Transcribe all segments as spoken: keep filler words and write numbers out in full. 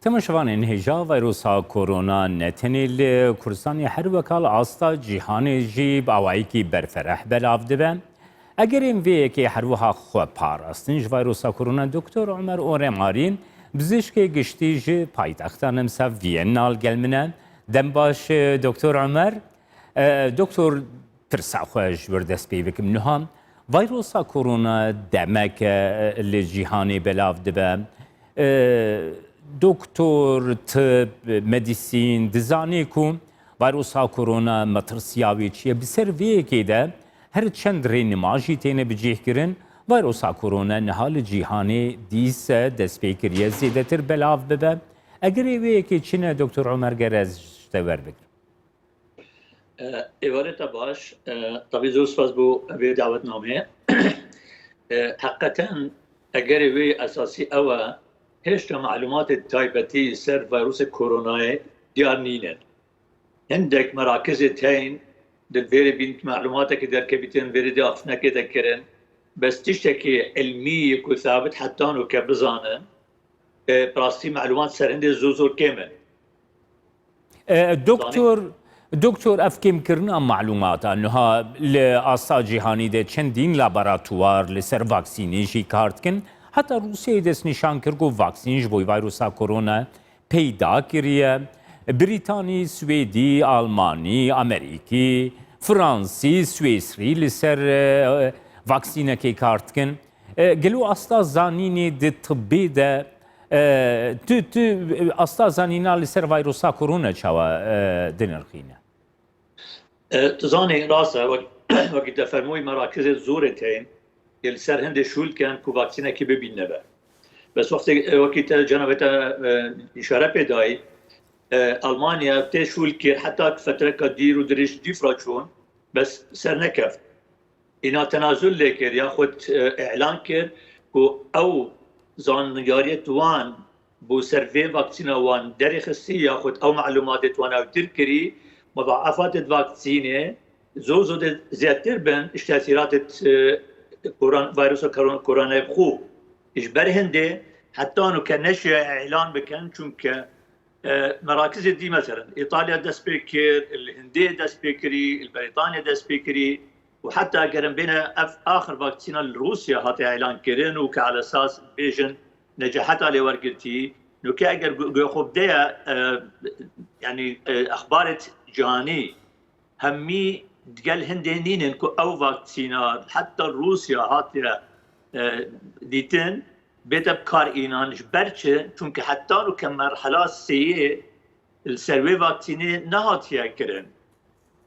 Temaşevanên hêja, vayrosa korona ne tenê li Kurdistanê, her weka li asta cîhanê jî bi awayekî berfereh belav dibe. Egerên vê yekê her wiha xwe parastin ji vayrosa korona, Doktor Omer Oremarî, pizîşkê giştî ji paytexta nemsa Viyena li gel min e. Dem baş, Doktor Omer. E, Doktor, pirsa xwe ji wir dest pê bikim. Niha vayrosa korona demeke, e, li cîhanê belav dibe. E, doktor, tib, medîsîn dizane ku vayrosa korona metirsiya wê çi ye. Bi ser vê yekê de her çend rênima jî têne bicihkirin. Vayrosa korona niha li cîhanê dîse dest pê kiriye zêdetir belav bibe. Egerê wê yekê çi ne, Doktor Omer, ger ez ji te werbigirim. E, êvarê te baş. E, tabî zor spas bo vê dawetnameyê. E, heqeten egerê wê esasî ew e, hêşta malûmatê taybetî ser vayrûsê koronayê diyar nînin. Hindek merakizê teyn di vêrê bîn malûmatekî derkevîtin, vêrê dê axiftinekê de kirin. Bes tiştekî ilmî yê ku sabit hetan û ke bizanin, e, bi rastî malûmat ser hindê zor zor kêm in. E, doktor, doktor, ev kêmkirina malûmata niha li asta cîhanî de çendîn laboratuwar li ser vaksînê jî kar dikin. Heta Rûsyayê destnîşan kir ku vaksîn ji bo vayrusa korona peyda kiriye. Brîtanî, Swêdî, Almanî, Amerîkî, Fransî, Swêsrî li ser, e, vaksînekê kar dikin. E, gelo asta zanînê di tibê de, e, tu, tu, e, asta zanîna li ser vayrosa korona çawa, e, dinirxîne? E, tu zanî, rast e, wek-, wekî te fermûyî, merakizê zorê tên, yê li ser hindê şûl ken ku vaksînekî bibînine be. Bes wextê, e, wekî te, cenabê te, e, îşare pê dayî, e, Almanya tê şûl kir, heta fetreka dîr û dirêj dîf ra çûn, bes ser nekeft. Îna tenazul lê kir, yaxud, e, îlan kir ku ew zanyariyê di wan bo ser vê vaksîna wan derêxistî, yaxud ew malûmatê di wan ew dir kirî, mudaefatê di vaksînê zor zor dê zêdetir bin, ji tesîratê, e, koron-, vayrusa koron-, koronayê bi xwe. Ji ber hindê hetan û ke neşiya îlan bikin, çunke, e, merakizê dî, meselen, Îtalya dest pê kir, li Hindê dest pê kirî, li Brîtanya dest pê kirî û heta gerin bêne ev axir vaksîna li Rûsya hatiye îlan kirin û ke alesas bêjin neceheta lê wergirtî. Nûke eger gu-, guhê xwe bideye, e, yanî, e, exbarê cîhanî, hemî digel hindê nînin ku ew vaksîna heta Rûsya hatiye, e, dîtin, bête bi kar înan. Ji ber çi? Çunke heta nûke merhela sêyê li ser wê vaksînê nehatiye kirin.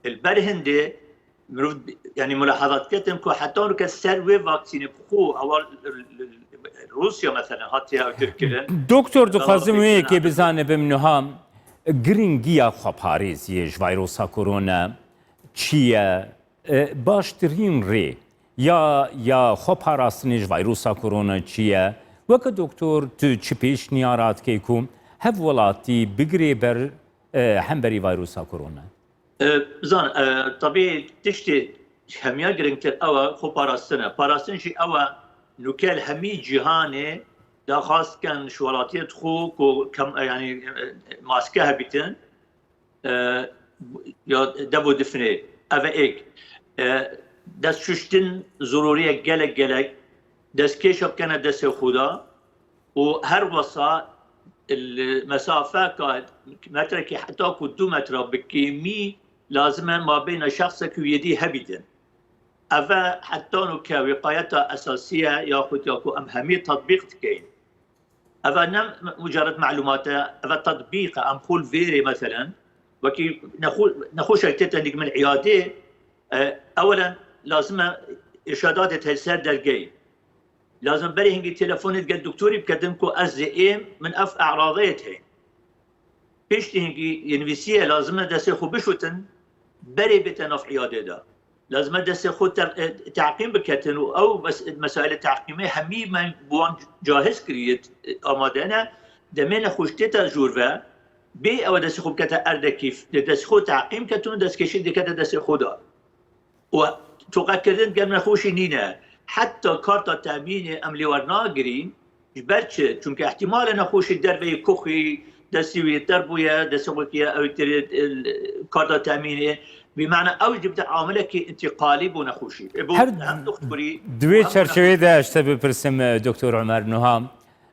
Li ber hindê mirov, yanî, mulahazat ketin ku heta nûke ser wê vaksînê bi xwe, ewa li, li, li Rûsya, meselen, hatiye ew dir kirin. Doktor, dixwazim wê yekê bizanibim niha, giringiya xweparêziyê ji vayrosa korona çi ye? E, baştirîn rê ya, ya xwe parastinê ji vayrosa korona çi ye? Weke doktor, tu çi pêşniyara dikey ku hev welatî bigirê ber, e, hemberî vayrosa korona? E, zan, e, tabî tiştê hemiya giringtir ew e xwe parastin e. Parastin jî ew e, nûke li hemî cîhanê daxwaz dikin ji welatiyê dixwe ku kem, e, yanî, e, maske hebîtin, e, ya dev û difnê, ev e êk. E, dest şuştin zerûrî ye gelek gelek, destkêşa bikene destê xwe de û her wesa li mesafeka metrekî heta ku du metra bi kêmî lazim e mabeyna şexsek û yedî hebîtin. Ev e heta nûke wîqayeta esasî ye, yaxud ya ku em hemî tetbîq dikeyin. Ev e ne mucared malûmat e, ev e tetbîq e. Em xwe li vêrê, meselen, wekî nexwe-, nexweşek tê tenê min îyadê, e, ewelen lazim e îrşadatê te ser dergeyî. Lazim e berê hingî telefonê digel doktorî biketin ku ez zê êm, min ev e'radeyê tê. Piştî hingî yê nivîsiye lazim e destê xwe bişutin, berê bête nav îyadê de. Lazim e destê xwe te-, e, teqîm biketin û ew mes-, mesailê teqîmê hemî me bi wan cahiz kiriye, e, amade ne. Demê nexweş tête jûr ve, bê ew destê xwe bikete erdekî, destê xwe teqîm ketin û destkeşî dikete destê xwe de. Û toqekirin gel nexweşî nîne. Heta karta temînê em lê wernagirîn, Ji ber çi? Çunke ihtimale nexweşî derveyî kuxî, destî wî ter bûye, destê xwe kiye ew tê karda temînê. Bi mana ew jî bide amilekî întîqalî bo nexweşî. E, bo Her hem dixturî, di wê hem çerçevê de ez te bipirsim, e, Doktor Omer Nuha,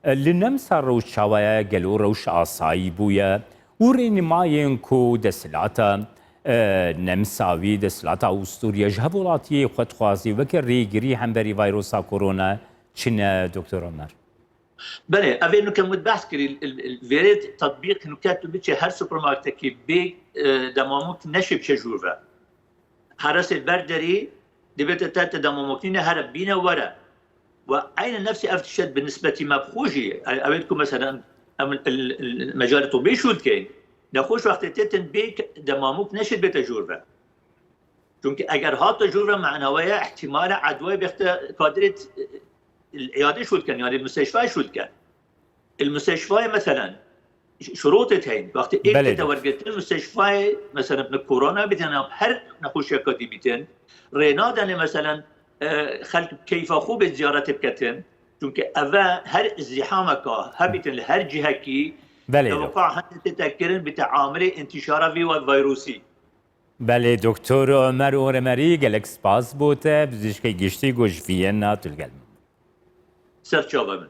e, li Nemsa rewş çawa ye? Gelo rewş asayî bûye? Û rênimayên ku desthilata, e, Nemsa wî, desthilata Ustûriye ji hevwelatiyê xwe dixwazî weke rêgirî hemberî vayrosa korona çi ne, Doktor Omer? Belê, ev ê nuke min behs kirî, il, il, vêrê tetbîq nuke tu biçe her supermarketekî bê, e, demamok neşê biçe jûr ve. Heresê ber derî dibête te, te demamok nîne, here bîne were. Ve eyne nefsî ev tişt bi nisbetî me bi xwe jî, e, ew ê ku mesela em il, il, mecalê tibî şûl dikeyin. Nexweş wextê têtin bê demamok neşê bête jûr ve. Çunke eger hate jûr ve, mena we ye, ihtimale edwayê bêxte kadirê t-, il îyadê şûl dikin, yani musteshfayê şûl dikin. Il musteshfayê meselen, ş-, şurûtê heyîn. Wextê êk Belê. tête wergirtin musteshfayê, meselen, bi korona bîtin, her nexweşiyeka dî bîtin, rê nadene, meselen, e, xelk bi keyfa xwe bê ziyaretê biketin. Çunke eve her îzdîhameka hebîtin li her cihekî, Belê, tewqea hene tête kirin, bite amilê întîşara vî ve vayrosî. Belê, Doktor Omer Oremerî, gelek spas bo te, pizîşkê giştî ku ji Vîyena tu li gel min bû. Ser çava min.